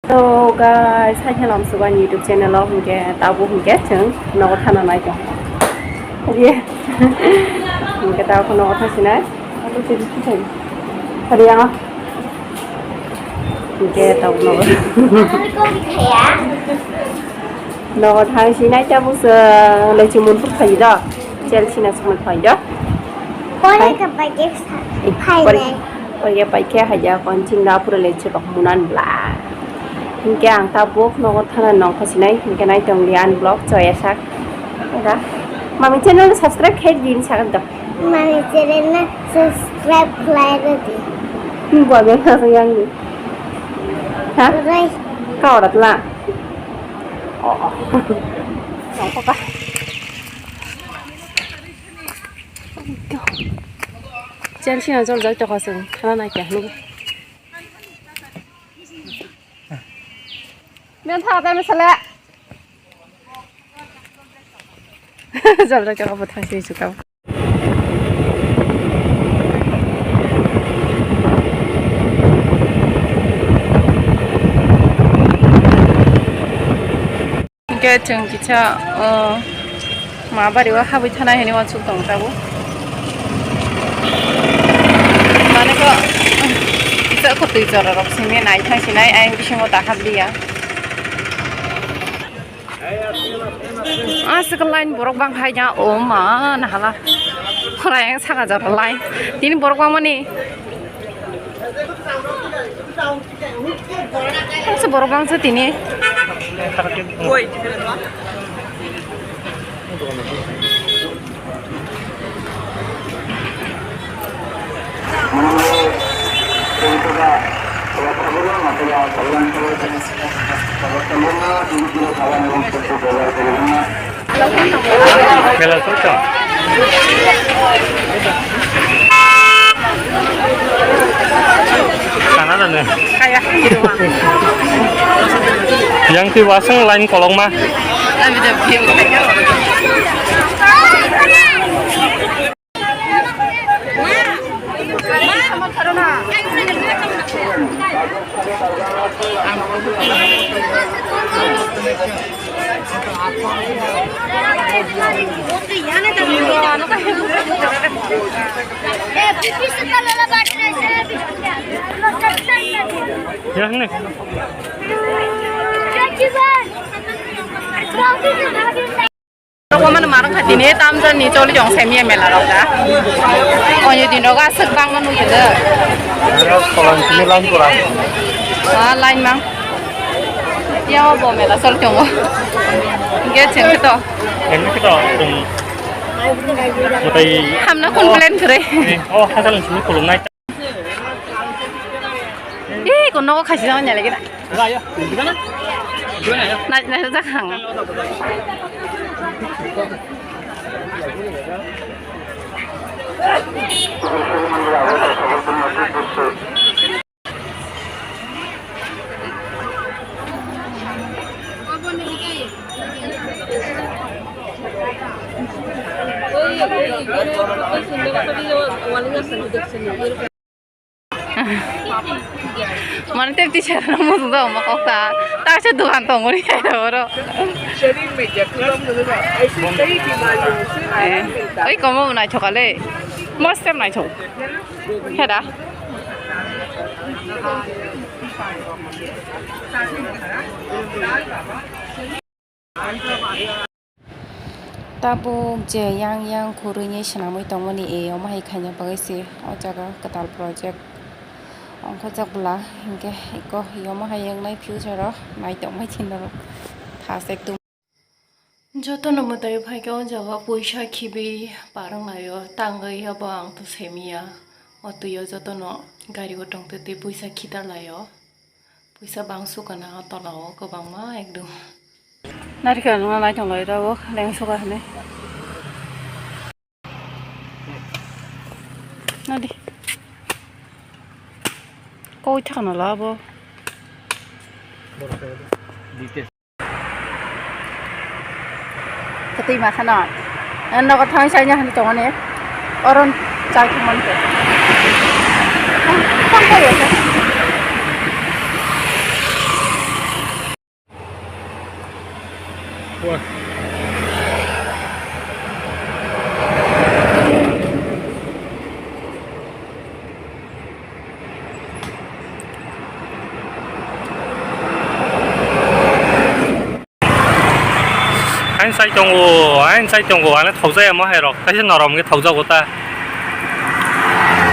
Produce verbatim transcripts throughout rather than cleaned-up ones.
Hello guys, hai hello, ang suban YouTube channel o hingke tabuk hingke chwng nogo thana nai tong. Ye. Hingke tabuk nogo thasinai. Hari yang. Hingke tabuk nogo. Nogo thasinai tabuk se lechi mun pur khai do. Chelsea na sumul phai do. Pore Hai. ka paikhe sa-, Eh, phainai. pore, pore paikhe hai ya, kon ching na pura le chhe bak munan bla. Hingke ang tabuk nogo thana nong khasinai, hingke nai tong li an vlog choya sak. Eda. Mami channel subscribe khai din sak do. Mami channel na subscribe khlai rw di. Hmm, bo be na yang ni. Ha? Rai. Ka orat la. Oh, oh. Nong kha. Chelsea na jol jai tokha chwng, thana nai khe hinwi. Nang tha ta misale. Jol jai tokha bo thang sini suka. Hingke chwng kisa, o, ma bari o habwi thanai hinwi uansuk tongo tabuk. Mane khe, kisa kwtwi jora rok simi nai thang sinai, ayang bisingo ta hap liya. Aswk line borok bang phai ya, o ma, nahala. Khorang saka jora line. Tini borok bangmani. Asa borok bangsa tini. Mela chwng tong. Sana da ne. Kaya. Yang ti wasung line kolong ma. Yang ni. Rok mano marang kha tini tamjani choli jong semiya mela rok da. Onyo din rok aswk bangma nugwi de. Aro kolon sini line pura. Ah, line mang. Ya bo mela choli tongo. Ge cheng to. Ini kita dong. Mutai. Hamna complain kre. Oh, hajar sini kolong nai. Ih, kono ko khaisi jama nyale kira. Nai, nai, jak hang. Mane tei teacher rok muchung jago ma kok ta. Ta se dogan tongmani khe oro. Eh, oi komo naithok le. Mostem naithok. Heda. Tabuk je yang yang khurui ni swnamwi tongmani, e, omo hai khaina bagwi se o jaga kwtal project ongkhorjak bwla, hinkhe eko omo hai wngnai future o naitokmai se norok thas ekdum. Jotono mwtai phaikhe o jaga puisa khibi parwng laio, tangwi abo ang to semiya, o twi o jotono gari o tongtwi twi puisa khita laio. Puisa bang sukana o tola o kwbangma ekdum. Narikal no nai tong lai tabuk leng suka hwnwi. Nadi. Koi thakna labo. Kwtwi ma khano. Nogo thangwi chaina hwnwi tongmani. Oron chai thangmani khe. Tang khe. Ain sai tongo, ain sai tongo, ano thaujaya mo hai rok, kaisa norom khe thaujago ta.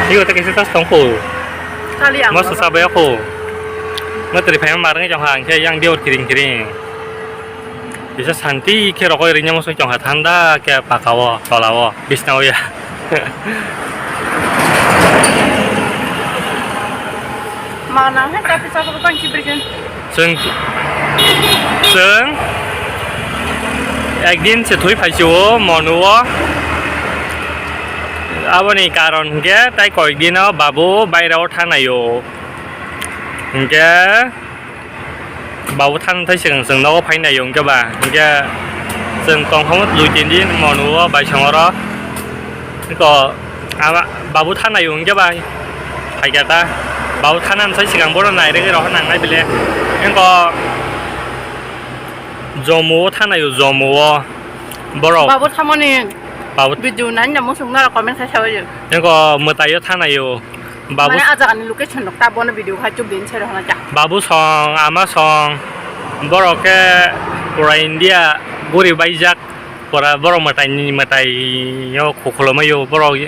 Hiyo ta kaisa tas tongkho. Kali ang Mo sa sabaya kho. Mo teri phai mar ngi jong ha, ang khe yang biyor kiring kiring. Bisa santi khe rokoi ringya mo soi tong ha, thanda khe paka o, tola o, bisna o ya. Manang hai kaisa chapel bang kibrikin. Chwng, chwng ekdin se thwi phaisio monuo. Aboni karon hwnkhe tai koikdino babu bairao thanaio. Hwnkhe babu than thai swkang chwng nogo phainaio hwnkhe ba, hwnkhe chwng tongkhamu dui tin din monuo baisongoro. Eko ama babu thanaio hwnkhe ba phaikha ta. Babu thanani sai swkang bono nairegwi rohor nangnai bile. Eko jomuo thanaio, jomuo borok. Babu thamani babu video nai na musuk nara comment khai sawi. Eko mwtaio thanaio. Babu Mane a jagani location rok ta bono video khai chuk din se rohorna cha. Babu song, ama song, borok khe pura India guri baijak, pura borok mwtai ni mwtai yo khukhulomai yo borok,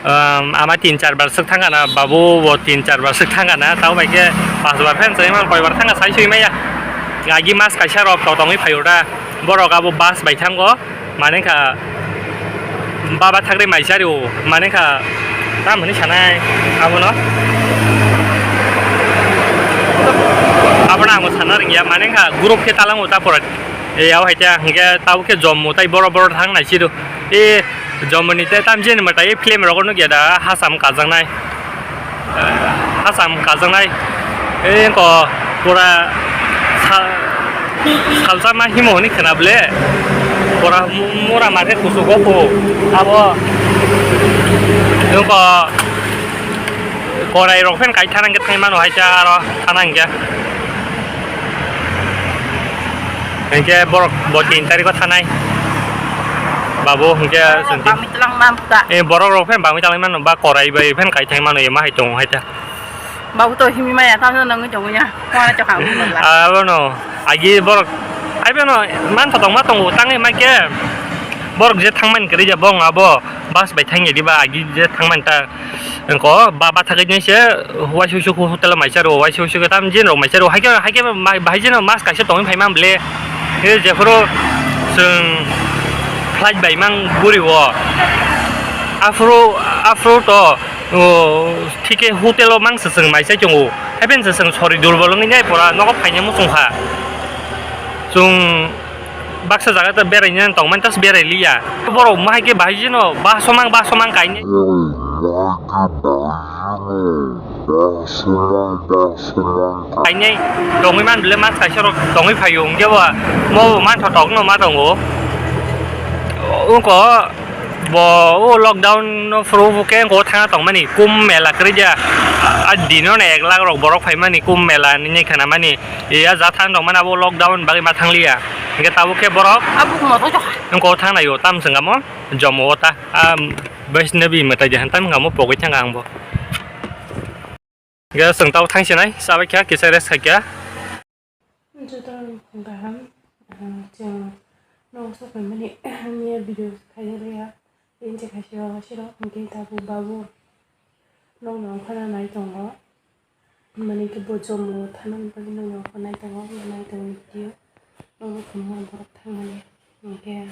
um, ama tin char bar swk thang kana, babu bo tin char bar swk thang kana, tamo bai khe pas bar phan sai man koi bar thang sai sui maya. Agi mas kaisa rok to tongwi phaio da, borok abo bus bai thango. Mane kha baba thakre mai chari o, mane kha tam hwnwi sanai abono. Abono ang sana ringya, mane kha group khe talango ta pora. E yao hai ta hwnkhe tabo khe jommo tai boro boro thang nai siro. E jommo ni tai tam jeni mwtai film rogo nukya da hasam kajaknai. Hasam kajaknai. Engko pura sa-, salsa ma himo hwnwi khwna ble. Pura mu-, mura ma khe kuchugo kho. Abo engko korai rok phen kai thana hwnkhe thangwi mano hai ta aro thana hwnkhe. Hwnkhe borok bo tin tarikh o thanai. Babu hwnkhe chwng tin. Bangwi twlang man kha. Eh, borok rok phen bangwi twlang mano ba korai bai phen kai thang mano ema hai tongo hai ta. Babu to himi maya tamno nangwi tongo ya. Kora chokha wngwi mangla. Abono agi borok ai bono man tong ma tongo tangwi ma khe borok je thang man kwrwi ja bong abo bus bai thang ya diba agi je thang man ta. Engko ba, ba thagwi nai se, waisa waisa khe hotel o mai charo, waisa waisa khe tam jin rok mai charo, haikhe, haikhe bahai jeno mas kaisa tongwi phai man ble. He jephuru chwng flight bai mang guri o. Aphuru, aphuru to, o, thike hotel o mang se chwng mai chai tongo. Haiphano se chwng sori durbol wngwi nai pora nogo phaina muchung kha. Chwng Baksa jaga ta berai nang tong mani tas berai liya. Borok ma hai khe bahai jeno ba somang ba somang kainai. Kainai tongwi man bile mas kaisa rok tongwi phaio hwnkhe bo mo bo man thotok no ma tongo. Wngko bo o lockdown no phuru khe wngko thangna tongmani kum mela kwrwi ja. A dino no ek lakh rok borok phaimani kum mela nini khwnamani. Iya ja thang tongmani abo lockdown bagwi ma thangliya. Hingke tabuk khe borok Abuk moto jokha. Wngko thangnai o tam swnggamo jomo o ta. A Vaishnavi mwtai de hantam wngkamo pogwi thangkha ang bo. Hingke chwng tabuk thangsinai chabai kha kisa rest khai kha. Joto kaham, ah, chwng nogo sokaimani miya video khaijak liya. Tini je khaisi o siro hingke tabuk babu nokno ongkhorna nai tongo. Mani khe bo jomo thanani bagwi nokno ongkhornai tongo, nai tongo video. Nogo thumma borok thangmani hingke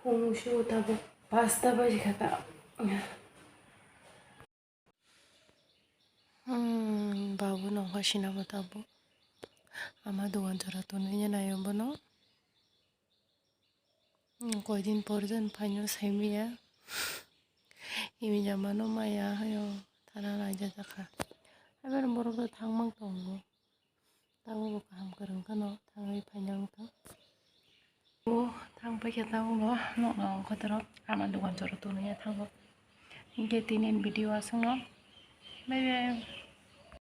phung sio tabuk pasta baji kha ta. Hmm, babu nokha sina bo tabuk. Ama dogan jora tonwi naio bono. Hmm, koidin por jon phaino saimaya. Imi jamano maya hayo thana laijak jakha. Haibano borok rok thangmang tongo. Tabuk bo kaham kwrwng kheno thangwi phaina wngkha. O thang paikha tabuk bo nokno ongkha dorok ama dogan jora tonwi ya thango. Hinkhe tini video aswkno bye bye.